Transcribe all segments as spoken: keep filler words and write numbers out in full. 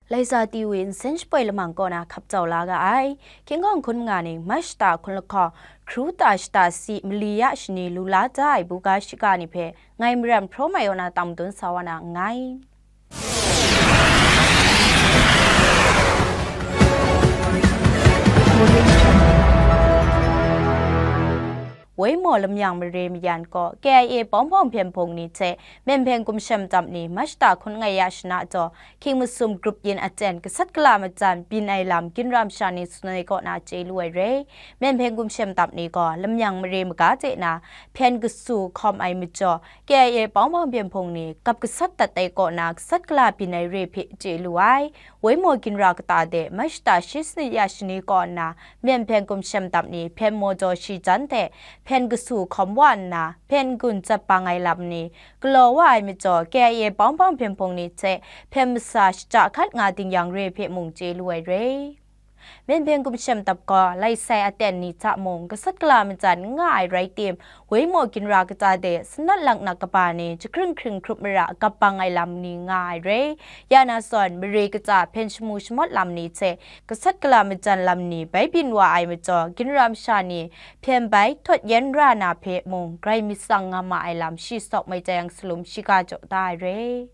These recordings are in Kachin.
Laisa T V nsen shapoi lamang kaw na hkap jau la ga ai. Hkying hkawng hkun manga ning Mach shata hkun lahkawng, hkru ta shata si mali ya shani lu la da ai buga shiga ni hpe ngai Maram Hpraw Mai Yaw na tang madun sa wa na nngai. Woi maw lamyang mare mayan kaw K I A bawng bawng hpyen hpung ni hte Myen Hpyen Gumshem Dap ni Mach shata hkun ngai ya shana jaw, Hkying masum grup yin aten gasat gala majan byin ai lam Ginra masha ni tsun ai kaw na chye lu ai re. Myen Hpyen Gumshem Dap ni gaw lamyang mare maga de na hpyen kasu hkawm ai majaw, K I A bawng bawng hpyen hpung ni gap gasat dat ai kaw na gasat gala byin ai re hpe chye lu ai. Woi maw Ginra kata de Mach shata shi sanit ya shani kaw nna Myen Hpyen Gumshem Dap ni hpyen maw jaw shi jan hte hpyen kasu hkawm wa nna, hpyen gun jat bang ai lam ni galaw wa ai majaw, K I A bawng bawng hpyen hpung ni hte hpyen masa shada hkat nga ding yang re hpe mung chye lu ai re. Myen Hpyen Gumshem Dap gaw lai sai aten ni hta mung gasat gala majan n nga ai rai tim, Woi maw Ginra kata de sanat laknak kaba ni jahkring hkring hkrup mara gap bang ai lam ni nga ai re. Ya na zawn, mare kata hpyen shamu shamawt lam ni hte gasat gala majan lam ni bai byin wa ai majaw, Ginra masha ni hpyen bai htawt yen ra na hpe mung grai myit tsang nga ma ai lam shi sawk mai jai yang salum shiga jaw da ai re.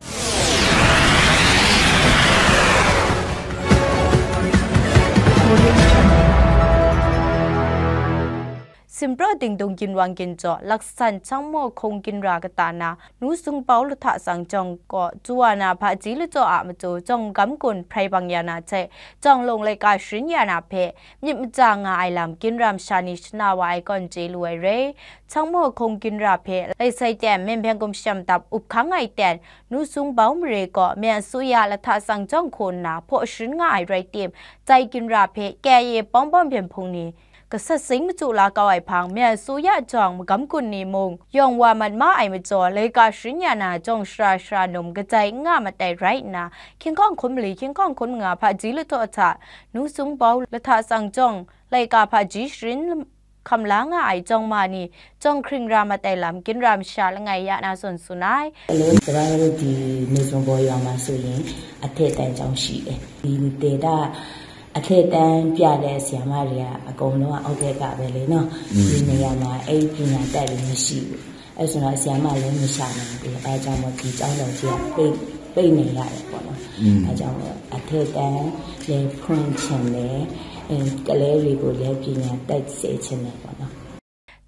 Simpraw Dingdung Ginwang Ginjaw, Laksan Changmaw Hkung Ginra kata na, Nu Sung Pau Lahta Tsang Jawng kaw, Tsuwa na hpaji lachyaw a matu jawng magam gun hprai bang ya na hte, jawng lung laika sharin ya na hpe, myit maja nga ai lam Ginra masha ni shana wa ai kaw n chye lu ai re. Changmaw Hkung Ginra hpe lai sai ten Myen Hpyen Gumshem Dap up hkang ai ten, Nu Sung Pau mare kaw, Myen Asuya Lahta Tsang Jawng hku nna hpaw sharin nga ai rai tim, dai Ginra hpe K I A bawng bawng hpyen hpung ni gasat sing machyu la kau ai hpang, Myen Asuya jawng magam gun ni mung yawng wa mat ma ai majaw, laika sharin ya na jawng shara shara num kajai n nga mat ai rai nna, hkying hkawng hkun mali, hkying hkawng hkun manga hpaji lachyaw hta, Nu Sung Pau Lahta Tsang Jawng laika hpaji sharin hkam la nga ai jawng ma ni, jawng hkring ra mat ai lam Ginra masha langai ya na zawn tsun ai. ကလေး သရၣ်တို့ ဒီ နေစုံဘော်ရွာမှာဆိုရင် အထက်တန်းကျောင်းရှိတယ်။ ဒီဒေသ အထက်တန်းပြတဲ့ဆရာမတွေက အကုန်လုံးက အောက်ဘက်ကပဲလေနော်။ ဒီနေရာမှာ အဲ့ဒီပညာတတ်တွေမရှိဘူး။ အဲ့ဆိုတော့ ဆရာမလည်းမရှာနိုင်ဘူး။ အဲဒါကြောင့်မို့ ဒီကျောင်းတော်ကြီးက ပိတ်ပိတ်နေရတယ်ပေါ့နော်။ အဲဒါကြောင့်မို့ အထက်တန်းလည်းဖွင့်ချင်တယ်။ အဲ ကလေးတွေကိုလည်း ပညာတတ်စေချင်တယ်ပေါ့နော်။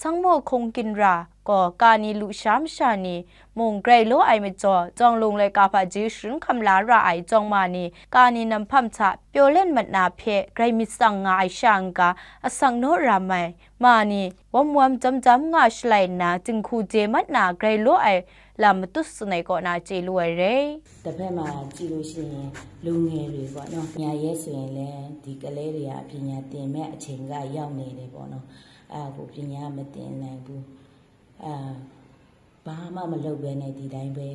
Changmaw Hkung Ginra gaw ka ni lu sha masha ni mung grai law ai majaw, jawng lung laika hpaji sharin hkam la ra ai jawng ma ni, ka ni namhpam hta pyaw len mat na hpe grai myit tsang nga ai sha n-ga, asak naw ram ai ma ni, wam wam jam jam nga shalai nna, jinghku je mat na grai law ai lam matut tsun ai kaw na chye lu ai re. တစ်ဖက်မှာကြည့်လို့ရှိရင် လူငယ်တွေပေါ့နော်။ ပညာရေးဆိုရင်လည်း ဒီကလေးတွေက ပညာသင်မဲ့အချိန်ကရောက်နေတယ်ပေါ့နော်။ အဲ့ဒါကို ပညာမသင်နိုင်ဘူး။ အာ ဘာမှမလုပ်ဘဲနဲ့ ဒီတိုင်းပဲ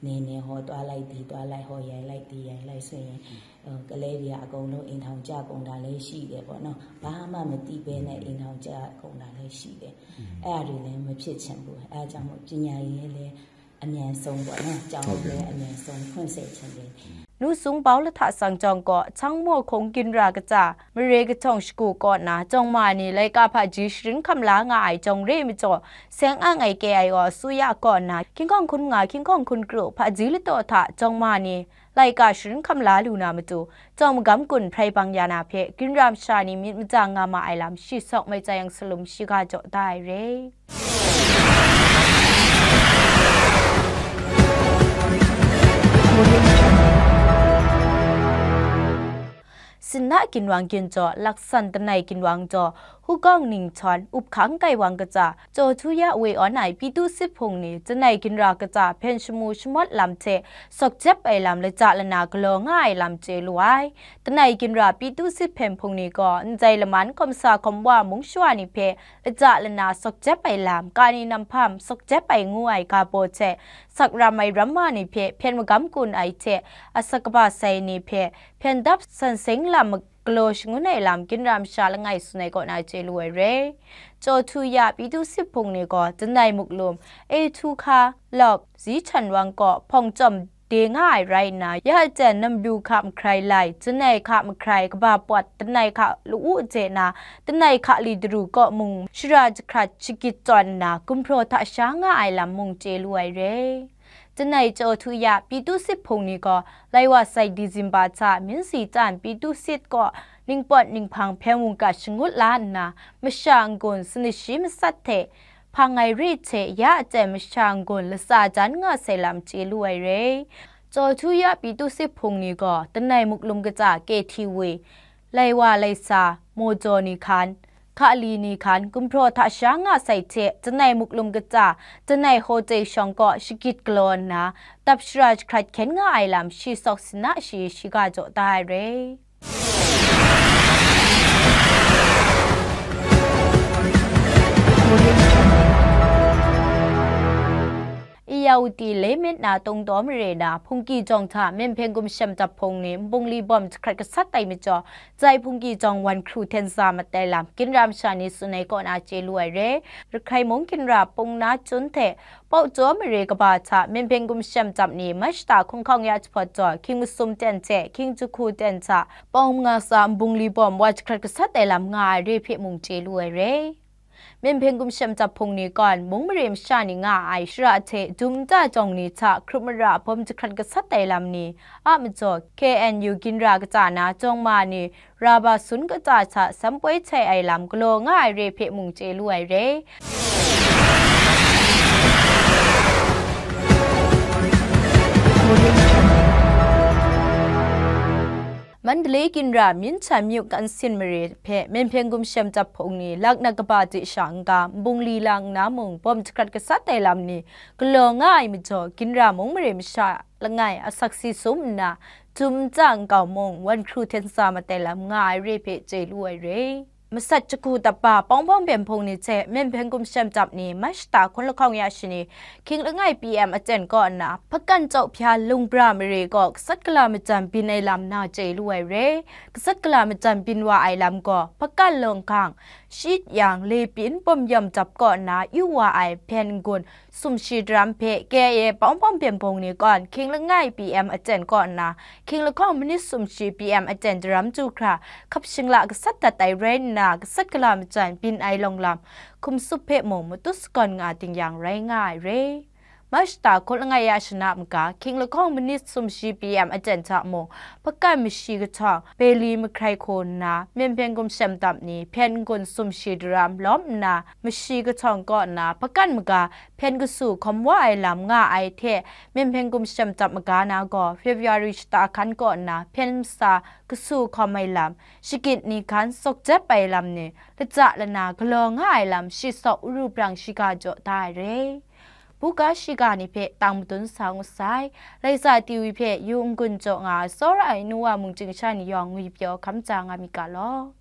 နေနေ ဟိုသွားလိုက် ဒီသွားလိုက် ဟိုရိုက်လိုက် ဒီရိုက်လိုက်ဆိုရင် ဟို ကလေးတွေက အကုန်လုံး အိမ်ထောင်ကျကုန်တာလည်းရှိတယ်ပေါ့နော်။ ဘာမှမသိဘဲနဲ့ အိမ်ထောင်ကျကုန်တာလည်းရှိတယ်။ အဲ့ဒါတွေလည်း မဖြစ်ချင်ဘူး။ အဲ့ဒါကြောင့်မို့ ပညာရေးလည်း အမြန်ဆုံးပေါ့နော်။ ကျောင်းလည်း အမြန်ဆုံး ဖွင့်စေချင်တယ်။ Nu Sung Pau Lahta Tsang Jawng gaw, Changmaw Hkung Ginra kaja, mare kahtawng shagu kaw na, jawng ma ni laika hpaji sharin hkam la nga ai jawng re majaw, seng ang ai K I O asuya kaw na, hkying hkawng hkun nga, hkying hkawng hkun kru hpaji lataw hta jawng ma ni, laika sharin hkam la lu na matu, jawng magam gun hprai bang ya na hpe, Ginra masha ni myit maja nga ma ai lam shi sawk mai tsa yang salum shiga jaw da ai re. Sinna ginwang gin jaw, laksan danai ginwang jaw, hukawng ninghtawng, up hkang gaiwang kaja, Chawhtu ya woi awn ai Pyithu Sit Hpung ni, danai ginra kaja hpyen shamu shamawt lam hte sawk jep ai lam laja lana galaw nga ai lam chye lu ai. Danai ginra Pyithu Sit Hpyen Hpung ni gaw, ndai laman hkawm sa hkawm wa mung shawa ni hpe laja lana sawk jep ai lam, kani namhpam sawk jep ai ngu ai ga baw hte, sak ram ai ramma ni hpe hpyen magam gun ai hte, asak kaba sai ni hpe hpyen dap san seng lam galaw shangun ai lam, ginra masha langai tsun ai kaw na chye lu ai re. Chawhtu ya Pyithu Sit Hpung ni gaw, danai muklum, Ehtu Hka, Lawk, Zi Htan Wang kaw hpawng chyawm de nga ai rai nna, ya aten Namlu hka mahkrai lai, Janai hka mahkrai kaba pawt, Tanai hka la-u je na, Tanai hka li daru kaw mung shara jahkrat shagit tawn nna, gumhpraw hta sha nga ai lam mung chye lu ai re. Janai Chawhtu ya Pyi Tu Sit hpung ni gaw, lai wa sai Disemba hta Minsi Tan Pyi Tu Sit kaw ningpawt ninghpang hpyen mungga shangut la nna, masha n-gun sanit shi masat hte hpang ai re hte ya aten masha n-gun latsa jan nga sai lam chye lu ai re. Chawhtu ya Pyi Tu Sit hpung ni gaw, Tanai Muklum Kata K T V, lai wa lai sa, maw jaw ni hkan, hka li ni hkan, gumhpraw hta sha nga sai hte, Janai Muklum Kata, Janai Hawtei shawng kaw shagit galaw nna, dap shara jahkrat hkyen nga ai lam shi sawk sina shi shiga jaw da ai re. Ayawdi le myit na Tungdaw mare na Hpungki jawng hta Myenhpyen Gumshem Dap Hpung ni nbungli bawm jahkrat gasat ai majaw, Jai Hpungki jawng wan hkru hten sa mat ai lam, ginra masha ni tsun ai kaw na chye lu ai re. Rakhrai mung ginra Pungna Chyun hte Pawkchyaw mare kaba hta Myenhpyen Gumshem Dap ni Mach shata hkun hkawng ya jahpawt jaw, hkying masum ten hte hkying jahku ten hta pawng manga tsa nbungli bawm wa jahkrat gasat ai lam nga ai re hpe mung chye lu ai re. Myenhpyen Gumshem Dap Hpung ni gaw, mung mare masha ni nga ai shara hte dum nta jawng ni hta hkrup mara bawm jahkrat gasat ai lam ni a majaw, K N U ginra kata na jawng ma ni raba sun kata hta sam poi htai ai lam galaw nga ai re hpe mung chye lu ai re. Mandalay ginra Myinchan myu kansin mare hpe Myenhpyen Gumshem Dap Hpung ni laknak kaba de sha n-ga, nbungli lang nna mung bawm jahkrat gasat ai lam ni galaw nga ai majaw, ginra mung mare masha langai asak si sum nna, dum nta nkau mung wan hkru hten sa mat ai lam nga ai re hpe chye lu ai re. Masat jahku dap ba Pawng Pawng Byen Hpung ni hte Myenhpyen Gumshem Dap ni Mach shata hkun lahkawng ya shani, hkying langai P M aten kaw nna, Hpakan Chawhpya Lungbra mare gaw gasat gala majan byin ai lam na chye lu ai re. Gasat gala majan byin wa ai lam gaw, Hpakan Lawng Gang, Shit Yang, Lepyin, Bawm Yawm Dap kaw nna yu wa ai hpyen n-gun sumshi daram hpe K I A Pawng Pawng Byen Hpung ni gaw, hkying langai P M aten kaw nna, hkying lahkawng manit sumshi P M aten daram du hkra, hkap shingla gasat dat ai rai nna, gasat gala majan byin ai lawng lam, hkum tsup hpe mung matut sagawn nga ting yang rai nga ai re. Mach shata hkun langai ya shana maga, hkying lahkawng manit sumshi P M aten hta mung, Hpakan mashi kahtawng, Beli mahkrai hku nna, Myenhpyen Gumshem Dap ni hpyen n-gun sumshi daram lawm nna, mashi kahtawng kaw nna, Hpakan maga hpyen kasu hkawm wa ai lam nga ai hte, Myenhpyen Gumshem Dap maga na gaw, February shata hkan kaw nna, hpyen masa kasu hkawm ai lam, shagit ni hkan sawk jep ai lam ni, latsa lana galaw nga ai lam shi sawk uru brang shiga jaw da ai re. Buga shiga ni hpe tang madun sa ngut sai. Laisa T V hpe yu n-gun jaw nga ai tsawra ai nu wa mungchying sha ni yawng ngwipyaw hkam ja nga myit ga law.